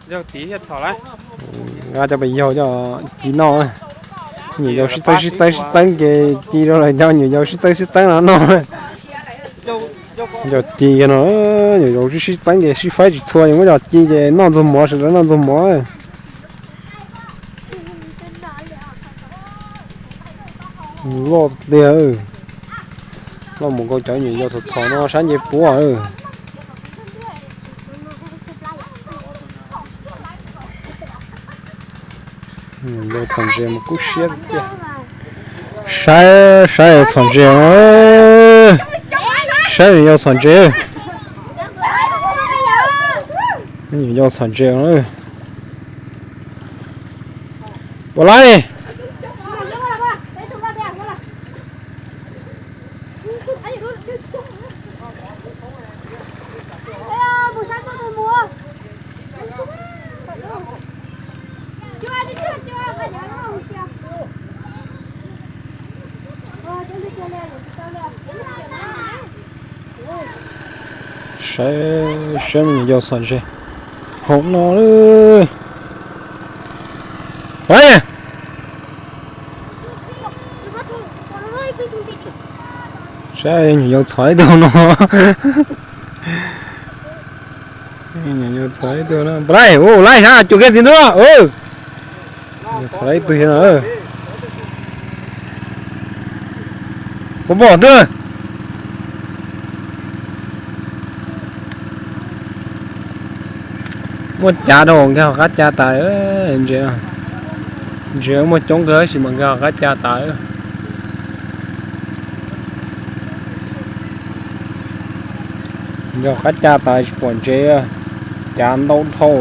Nqa cov pes yaug coj ci noj. Nyuam yaus sib txeeb sib txeeb sib txeeb ces ci rau lawv cov nyuam yaus sib txeeb sib txeeb no noj. Cov ci no, nyuam yaus sib sib txeeb ces sib faib tsis txhua, muab cov ci ces noj ntxuag mov, sawv daws noj ntxuag mov. Loj tiag, loj mus nkaus cov nyuam yaus txhom txhom no sab nce puab. Yau txhom ntses mas kub siab tiag. Saib, saib yau txhom ntses no. Saib yau txhom ntses. Yau txhom ntses no. Puas laib? Saib, saib me nyuam yaus txhom ntses hauv no. Saib nyuam yaus txhom ib tug no. Nyuam yaus txhom ib tug no. Puas laib, ua laib sab cuag kiag txiv ntuj. Txhom ib tug no. Puas pom twg? Muaj cav dhau nkag hauv qab ca tas. Ntses, ntses muaj coob kawg tab sis mas nkag hauv qab ca tas. Nkag hauv qab ca tas tsis pom ntses. Cav ntau dhau.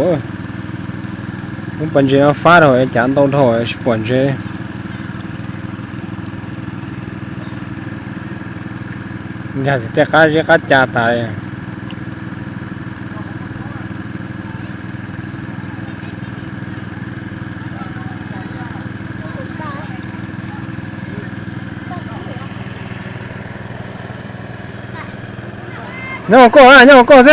Muab pas ntses no fab rau cav ntau dhau tsis pom ntses. Nkag tej qab zeb qab ca tas. Nyob hauv koj, nyob hauv koj xwb.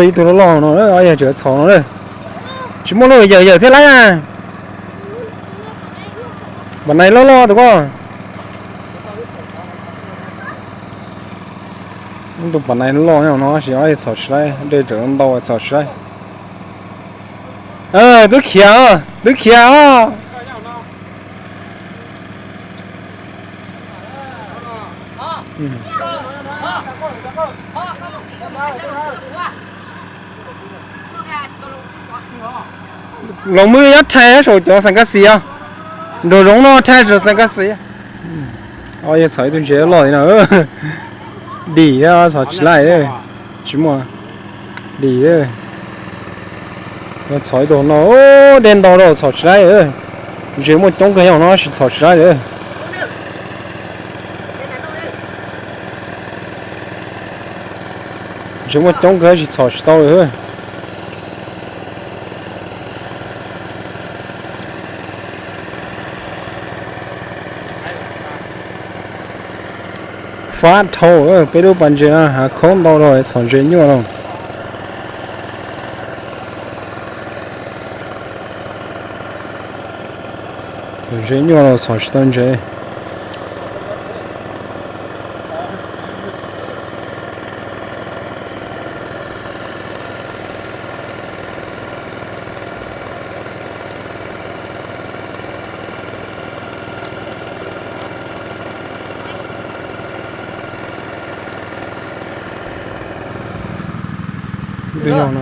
Ib tug loj loj no, ob yawg tseem txhom no lawm. Tsis muaj lub yawm yawm thiab lawm. Pas nais loj loj tus ko. Tus pas nais loj no tab sis ob yawg txhom tsis laib, dej tseem ntau txhom tsis laib. Twb khiav os, twb khiav os. Los mwb nyob rhais saum cov xas kas xis os. Nraum zoov no rhais saum xas kas xis. Yawg txhom ib tug ntses loj li no. Dim thiab txhom tsis laib. Tsis muaj dim. Txhom ib tug no, dej ntau rau txhom tsis laib. Ntses muaj coob kawg yog no tsis txhom tsis laib li. Ntses muaj coob kawg tsis txhom tsis tau li. Fab dhau, peb lub pas ntses no hav khaub ntau rau txhom ntses nyuaj rau. Txhom ntses nyuaj rau txhom tsis tau ntses. Tus yog no.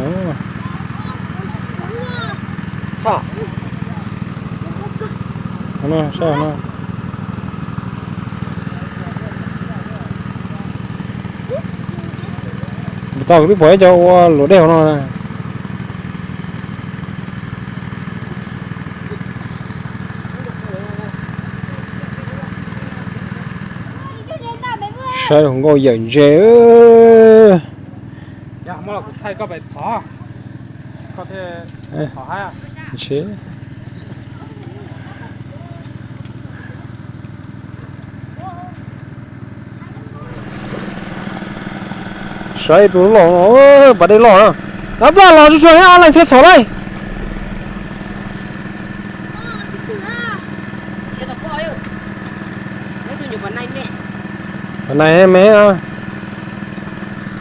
Saib no. Tau kuv twb pom ib co ua luam dej hauv no. Saib hluas nkauj yawm ntses. Saib tus loj no, pas dej loj na. Lawv plaj los tsuag tsuag ne, ob leeg thiaj txhaum lauj. Nais me,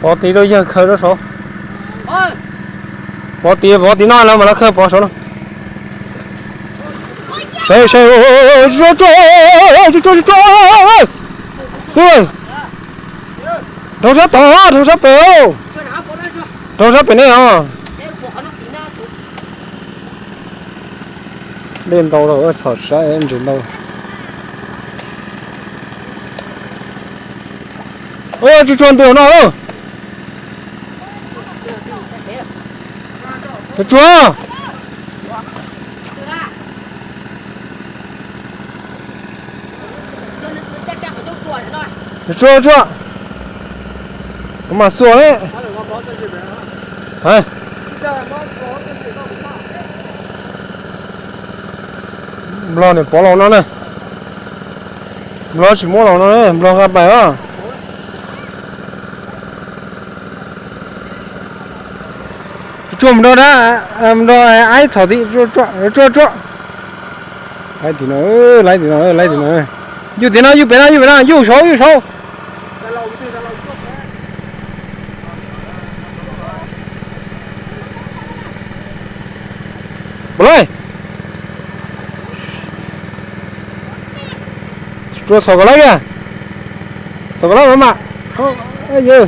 pov tid rau yawg khaws rau saud. Pov tid, pov tid no lawv mam los khaws pov saud no. Saib, saib, tsuag, tsuag, tsuag, tsuag, tsuag, tsuag. Raug sab tod, raug sab pem, raug sab pem ne os. Dej ntau lawm, txhom saib ntses ntau. Tsuag tsuag ntws no. Tsuag tsuag. Tsuag tsuag. Kuv mam xuas ne. Nplog nws pov los no na. Nplog tsis muab los no, nplog nqa pais os. Tsuag mus nrog dab, mus nrog aib txhom tid, tsuag tsuag. Laib tim no, laib tim no, laib tim no. Yug tim no, yug pem no, yug pem no, yug saud, yug saud. Npam laij. Tsuag txhom kom laib kiag. Txhom kom laib mas mam. Yawg,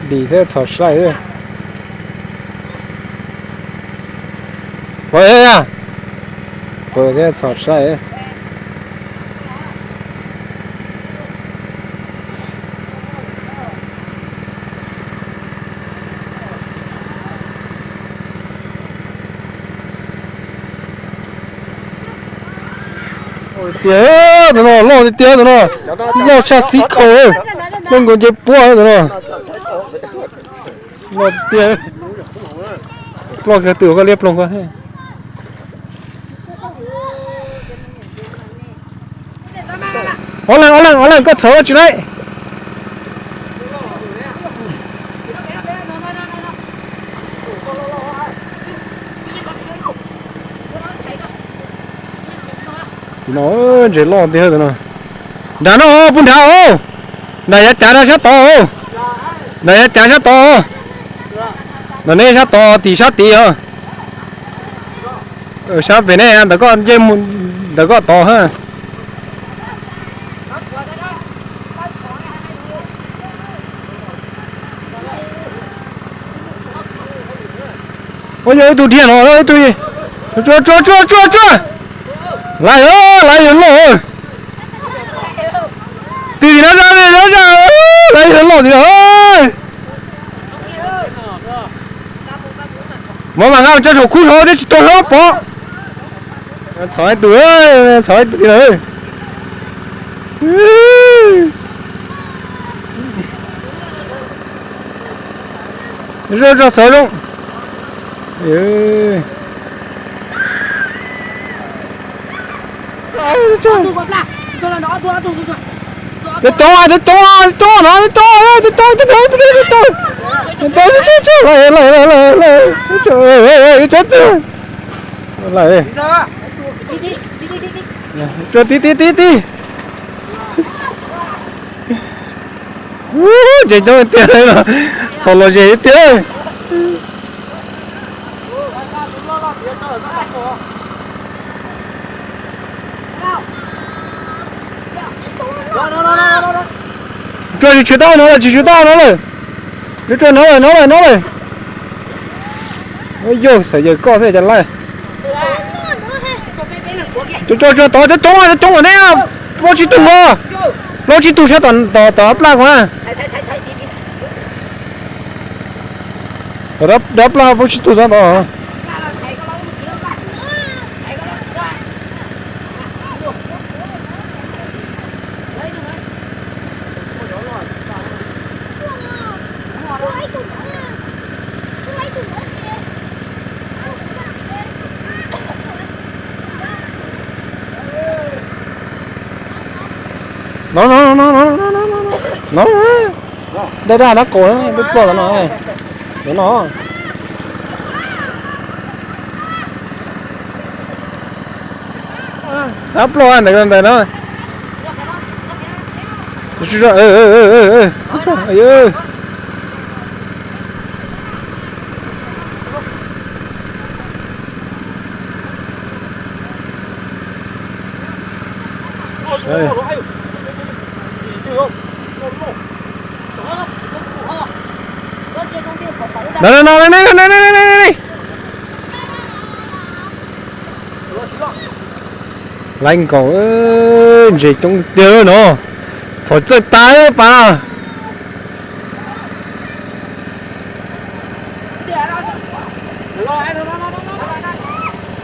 dim thiab txhom sai. Pov thiab txhom sai. Tiag, tus no loj tiag tiag, tus no loj tshaj xib kaus, loj nkaus ncej puab tus no. Loj tiag. Ploj kiag twm koj liab ploog koj. Ob leeg, ob leeg, ob leeg koj txhawv ua tsis laib. Tus no ntses loj tiag tus no. Nram no, pub nrad os. Nram yav cav no sab tod. Nram yav cav sab tod. Nram nej sab tod tim sab tid os. Sab pem nej ntawm koj ncej mus ntawm koj tod ha. Ua yog ib tug dhia no ib tug. Tsuag tsuag tsuag tsuag. Laiv, laiv yog loj. Tim no, laiv yog loj tim no. Mov mam nqa tso saum khub saud thiab tsis tau hlob pov. Txhom ib tug, txhom ib tug tim no. Zoo, zoo, xav zoo. Twb toob, twb toob, twb toob no, twb toob, twb toob, twb toob, twb toob, twb toob, twb toob, twb toob, twb toob, twb toob. Tib tib tib tib. Ntses coob tiag, txhom los ze tiag. Tsuag tsis tshwm tau no lawm, tsis tshwm tau no lawm. Tsuag no lawm, no lawm, no lawm. Yog xav yawg koj thiab cas laij. Tsuag tsuag tod, tsuag toob, tsuag toob ne. Plaub tsib tug os. Plaub tsib tug sab tom, tom plaj ko na. Dab plaj plaub tsib tug sab tod. No, no, no, no, no, no, no, daj daj dab qaus, dej ploj no, no. Tab ploj ntawm ntawm no. Laib nkaus, ntses coob tiag no. Xov txawj tas pas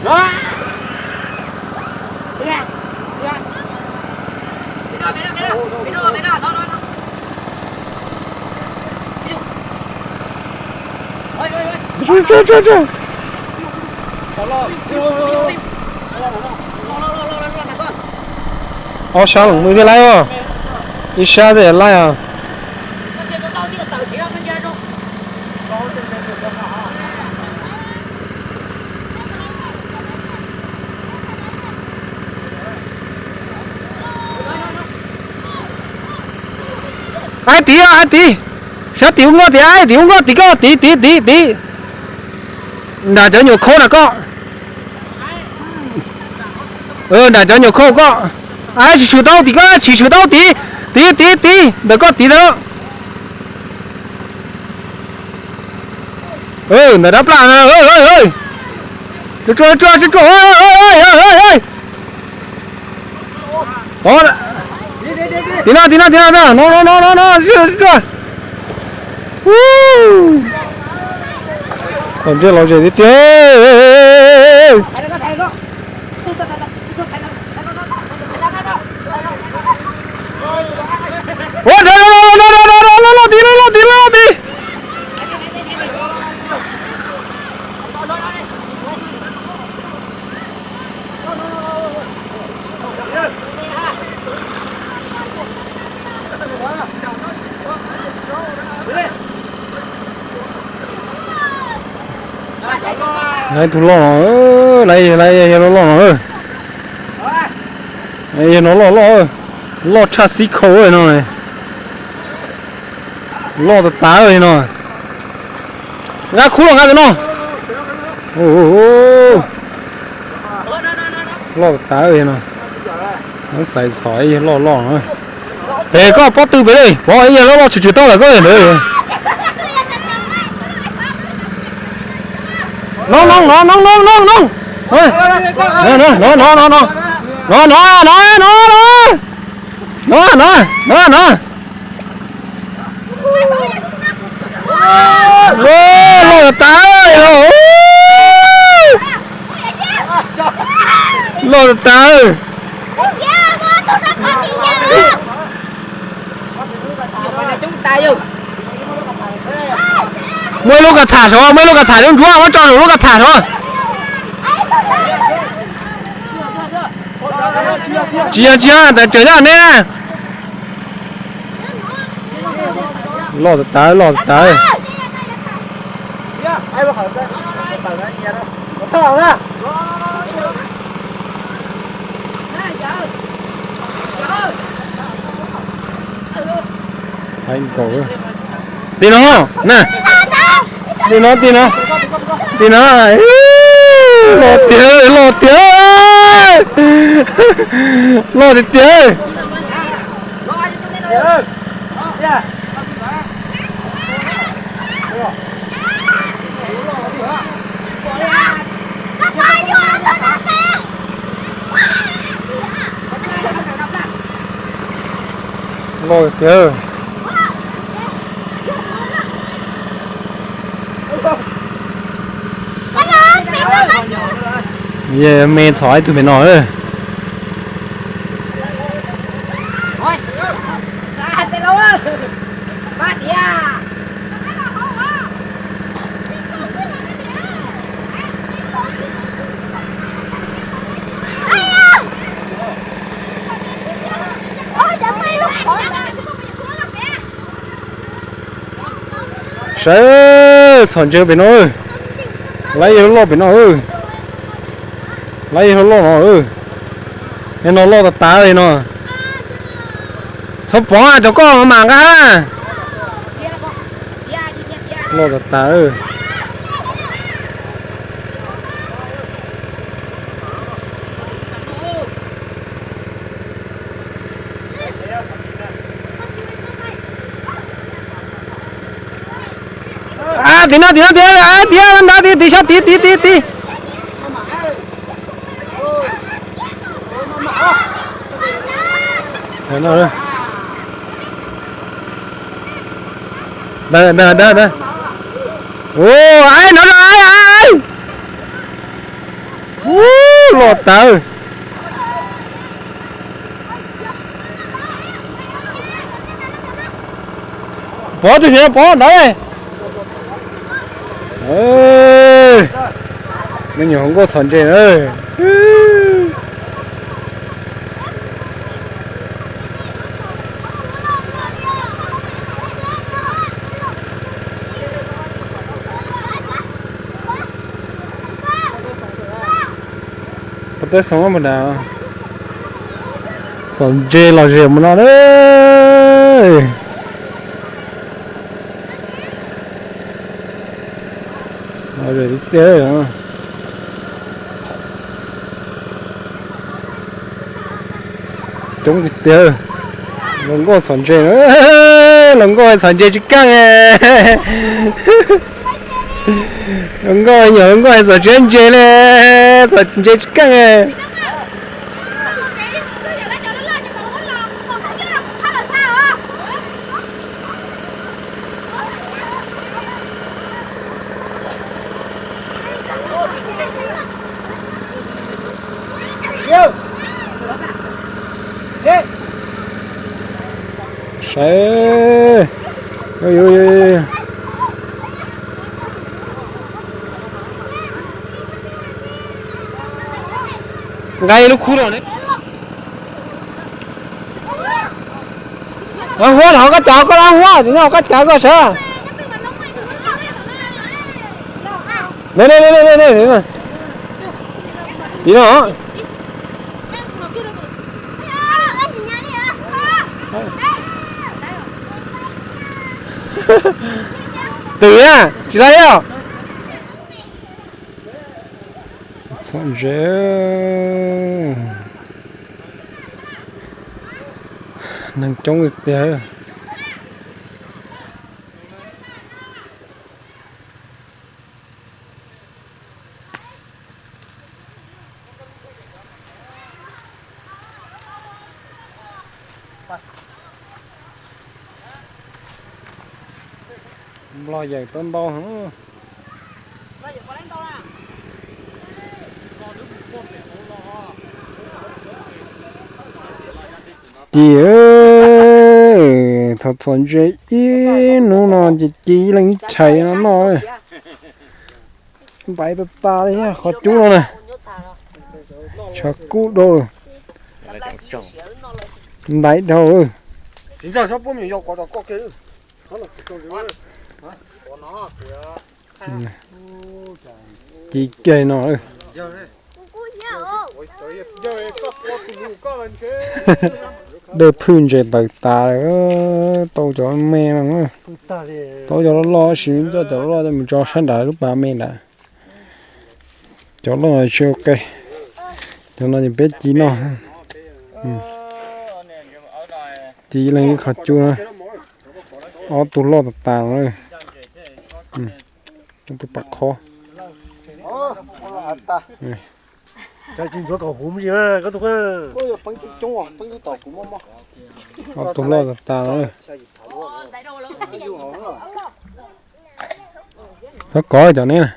no. Ob sab los mus thiaj laib os. Ib sab thiaj laib os. Aib tid, aib tid. Sab tid ub nkoj tid, aib tid ub nkoj tid koj, tid tid tid tid. Nram cov nyuam khaub na koj. Nram cov nyuam khaub koj. Aib tsis tshwm tau tid koj, tsis tshwm tau tid. Tid tid tid ntawm koj tid ntawd. Ntawm dab plaj. Tsuag tsuag tsuag tsuag. Tim no tim no tim no, no no no no, tsuag tsuag. Tom ntej lom zem tiag tiag. Ua, loj loj tid, loj loj tid, loj loj tid. Lawv tus loj no, lawv yog loj loj no. Yog no loj loj, loj tshaj xib khau no. Loj tas tas li no. Nqa khub los nqa tus no. Loj tas tas li no. Xaiv xov loj loj no. Pem koj pob tw pem li, pov ib yam loj loj tshwm tshwm tau lawm koj ntawd. No no no no no no no. No no no no no. No no no no no. No no no no. Loj tas tas. Loj tas tas. Muaj ib lub kas tham saud, muaj ib lub kas tham ntsuab ntsuab, muab tso lub kas tham saud. Tsis yog, tsis yog, ntawd tseem nyob ne. Loj tas tas, loj tas tas. Tim no na, tim no, tim no, tim no. Loj tiag, loj tiag, loj tiag tiag. Loj tiag. Yog me ntxhov ib tug pem no. Saib, txhom ntses pem no. Lawv yog loj pem no. Lawv yog loj no. Es no loj tas tas li no. Txhob pov cov koj mam nqa. Loj tas tas. Tim no, tim no, tim no, tim no, tim tim, tim tim, tim tim. Ua, ai no, ai, ai. Ua, loj tas. Pov tus ntawd, pov ntawd. Me nyuam hluas nkauj txhom ntses na. Pov teb xoo mus nrad. Txhom ntses los ze mus no na. Los ze tiag tiag. Coob tiag tiag. Hluas nkauj txhom ntses, hluas nkauj txhom ntses tsis keej. Hluas nkauj, nyuam hluas nkauj txhom tsis ntses li, txhom ntses tsis keej. Saib. Nqa lub khub los ne. Huab, koj cav, koj lab huab, koj cav koj sav. Li no. Twm, tsis laj os. Txhom ntses. Neeg coob tiag. Nplog yawm tau ntau heev. Ci, txhom txhom ntses ib hnub no ces ci ib leeg ib chais no noj. Ntaiv tas tas li qhov cub no na. Tshav kub dhau lawm. Ntaiv dhau. Ci kiag no. Dej phwj ntses tawm tas, tau cov me no. Tau cov loj loj, sim coj cov loj coj mus tso sab nrad lub pas me nrad. Cov loj tsis ua ke. Cov no ces peb ci noj. Ci leej ib qho cub na. Ob tug loj tas tas. Tus pas qhob. Ob tug loj tas tas. Thov kov cov neb na.